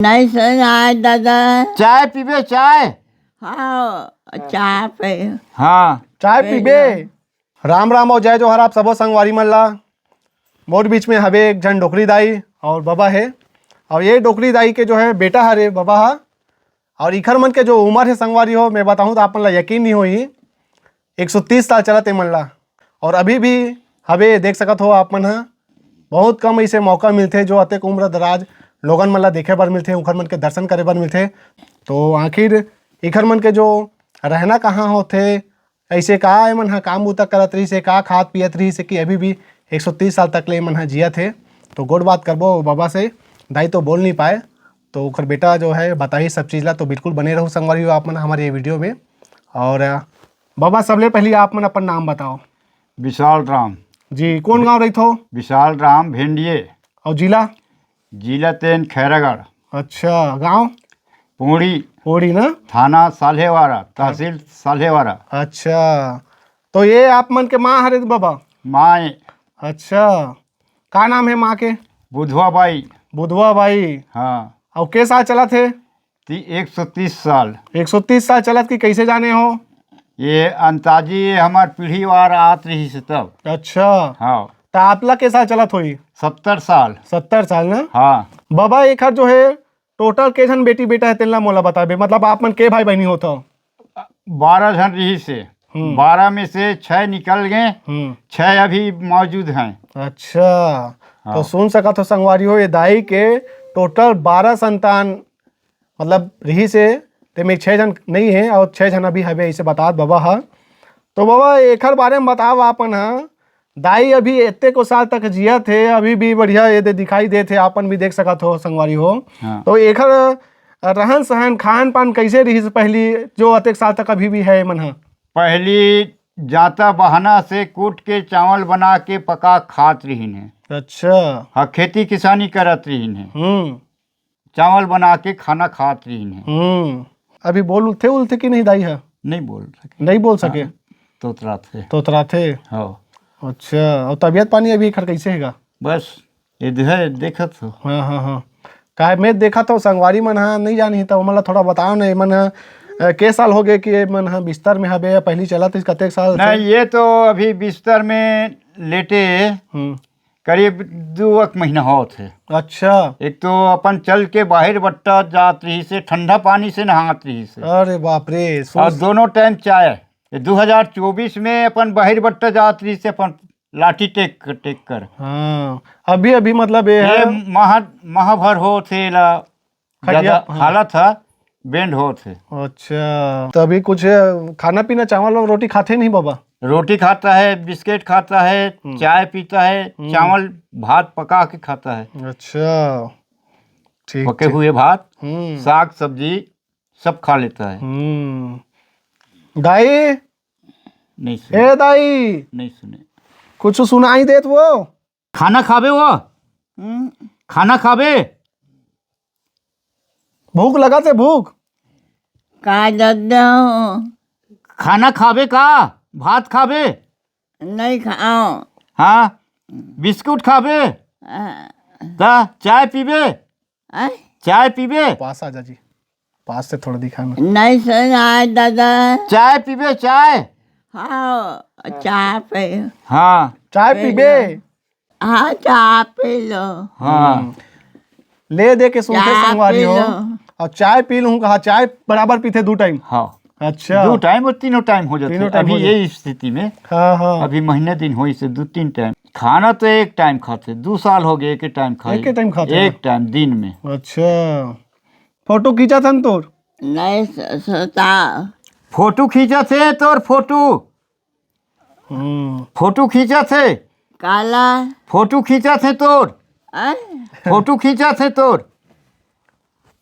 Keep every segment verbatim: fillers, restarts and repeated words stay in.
नहीं सुनाय दादा। चाय पीबे, चाय? हाँ, चाय पे। हाँ। चाय पीबे। राम राम अउ जय जोहार आप सबो संगवारी मन ला। मोर बीच में हवे एक झन डोकरी दाई अउ बबा हे, अउ ये डोकरी दाई के जो है बेटा हरे बबा हा, अउ इखर मन के जो उमर हे संगवारी हो, मैं बताहूँ तो आप मन ला यकीन नहीं होही, एक सौ तीस साल चलत ए मन ला। अउ अभी भी हवे, देख सकत हो आप मन ह, बहुत कम ऐसे मौका मिलथे जो अतेक उम्र दराज लोगन मन ला देखे बर मिलथे, उखर मन के दर्शन करे बर मिलथे। तो आखिर इखर मन के जो रहना कहाँ होथे, ऐसे का एमन ह काम बूता करत रहिस हे, का खात पियत रहिस हे कि अभी भी एक सौ तीस साल तक ले एमन ह जियत हे। तो गोठ बात करबो बबा से, दाई तो बोल नहीं पाए, तो ओकर बेटा जो है बताही सब चीज़ ला। तो बिल्कुल बने रहू संगवारी हो आप मन हमारे ये वीडियो में। अउ, अ, बबा, सबले पहली आप मन अपन नाम बताओ। विशाल राम। जी, कौन गांव रहिथो? विशाल राम भेंडिये। अउ जिला? जिला तेन खैरागढ़। अच्छा, गांव? पूड़ी। पूड़ी ना? थाना साल्हेवारा, तहसील साल्हेवारा। अच्छा, तो ये आप मन के माँ हरे बबा? माँ। अच्छा, का नाम है माँ के? बुधवा बाई। बुधवा बाई। हाँ। अउ के साल चलत हे? ती-, एक सौ तीस साल। एक सौ तीस साल चलत कि कैसे जाने हो? ये अंताजी हमार पीढ़ी वार आत रहिस हे तब। अच्छा। हाँ। त आपला के साल चलत होही? सत्तर साल। सत्तर साल ना? हाँ। बबा, एखर जो है टोटल के झन बेटी बेटा है, तेला मोला बताबे, मतलब आप मन के भाई बहिनी होत हो? बारह झन रहिस हे। हम्म। बारह में से छह निकल गए, हम्म। छह अभी मौजूद हैं। अच्छा, हाँ। तो सुन सकत हो संगवारी हो, ये दाई के टोटल बारह संतान मतलब रहिस हे, तेमे छह झन नहीं है अउ छह झन अभी हवे, ऐसे बतात बबा हा। तो बबा, एखर बारे में बताओ, आपन हा दाई अभी एते को साल तक जियत हे, अभी भी बढ़िया ये दे दिखाई देत हे, आपन भी देख सकत हो संगवारी हो। हाँ। तो एखर रहन सहन, खान पान कैसे रहिस पहली, जो अतेक साल तक अभी भी है मन हा? पहली जांता बहाना से कूट के चावल बना के पका खात रहिन हे। अच्छा। हाँ, खेती किसानी करत रहिन हे। हम्म। चावल बना के खाना खात रहिन हे। हम्म। अभी बोलथे उलथे कि नहीं दाई हा? नहीं बोल सके। नहीं बोल सके? हाँ, तोतराथे। तोतराथे? हाँ। अच्छा, अउ तबियत पानी अभी एखर कैसे हे गा? बस, ये जो है, देखत हो। हाँ, हाँ, हाँ। काहे मैं देखत हो, संगवारी मन हा नहीं जानही, त ओमन ला थोड़ा बताओ ना, एमन हा, अ, के साल हो गए कि एमन हा बिस्तर में हवे या पहली चलत रहिस, कतेक साल से? नहीं, ये तो अभी बिस्तर में लेटे हम्म। करीब दू एक महीना होत हे। अच्छा। एक तो अपन चल के बाहर बट्टा जात रहिस हे, ठंडा पानी से नहात रहिस हे। अरे बाप रे, अउ सोच। दोनों टाइम चाय। ये दो हज़ार चउबीस में अपन बाहर बट्टा जात रहिस हे, अपन लाठी टेक, टेक कर। हाँ, अभी, अभी मतलब ये ये है। महा, महा भर होत हे, एला खटिया, ज्यादा हाँ। हालत हा बेंड होत हे। अच्छा, तो अभी कुछ खाना पीना, चावल और रोटी खाथे नहीं बबा? रोटी खाता है, बिस्किट खाता है, हम्म। चाय पीता है, हम्म। चावल भात पका के खाता है। अच्छा, ठीक, पके ठीक। हुए भात, हम्म। साग सब्जी सब खा लेता है। हम्म। दाई, नहीं सुने। ए दाई, नहीं सुने। कुछ सुनाई देत वो? खाना खाबे वो? हम्म। खाना खाबे? भूख लगत हे, भूख? का दद्दा? खाना खाबे का? भात खाबे? नहीं खाओ। हाँ? बिस्कुट खाबे? हाँ। त चाय पीबे? आय? चाय पीबे? पास आ जा जी, पास से थोड़ा दिखा ना। नहीं सुनाय दादा। चाय पीबे, चाय? हाँ, चाय पे। हाँ। चाय पीबे? हाँ, चाय पी लो। हाँ। हम्म। ले दे के सुनथे चाय संगवारी पी हो। लो। अउ चाय पी लूँ कहा, चाय बराबर पीथे दू टाइम? हाँ। अच्छा। दू टाइम अउ तीनों टाइम हो जाथे। तीनों टाइम अभी हो जाथे। ये स्थिति में हाँ, हाँ। अभी महीने दिन होइस हे, दू तीन टाइम। खाना तो एक टाइम खाथे, दू साल हो गए एक टाइम खाए। एक टाइम खाथे? एक टाइम दिन में। अच्छा। फोटो खींचत हन तोर? नहीं स-, सोता। फोटो खींचत हे तोर, फोटो। हम्म। फोटो खींचत हे। काला? फोटो खींचत हे तोर। आय? फोटो खींचत हे तोर।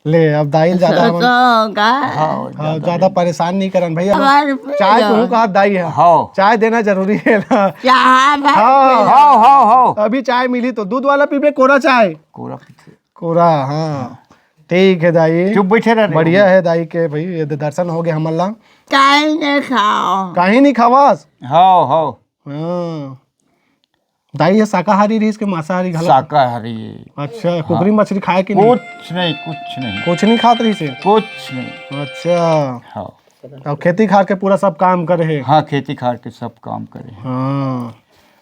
ले, अब दाई ल ज्यादा हमन सोता होगा। हाँ, हाँ, ज्यादा ज्यादा नहीं। परेशान नहीं करन भैया। हमारे पे चाय लो। पीहूँ कहा दाई हा। हाँ। चाय देना जरूरी है ना? चाय भाई हाँ। P low. हाँ, हाँ, हाँ। अभी चाय मिली तो दूध वाला पीबे, कोरा चाय? कोरा पीथे। कोरा, हाँ। ठीक है दाई। चुप बैठे रह रे। बढ़िया है दाई के भाई, ये दर्शन हो गए हमन ला। चाय नहीं खाओ। काहे नहीं खावास? हाँ, हाँ। हाँ। दाई, ये शाकाहारी रहिस के मांसाहारी घलो? शाकाहारी। अच्छा, हाँ। कुकरी मछली खाए कि नहीं? कुछ नहीं, कुछ नहीं। कुछ नहीं खात रहिस हे? कुछ नहीं। अच्छा। हाँ। अब खेती खार के पूरा सब काम करे हे? हाँ, खेती खार के सब काम करे हे। हाँ।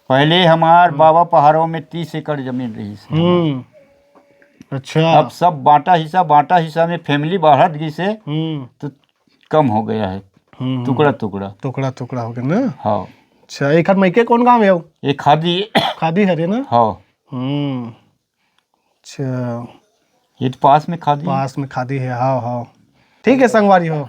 पहले हमार बाबा पहाड़ों में तीस एकड़ जमीन रहिस हे। हम्म। अच्छा। अब सब बांटा हिस्सा, बांटा हिस्सा में family बढ़त गिस हे, हम्म। तो कम हो गया है, हम्म। टुकड़ा टुकड़ा। टुकड़ा टुकड़ा हो गया ना? हाँ। अच्छा, एकर मइके कौन गांव हे? ये खादी। खादी हरे ना? हाँ। हम्म। अच्छा। ये तो पास में खादी। पास में खादी हे, हाँ, हाँ। ठीक हे संगवारी हो,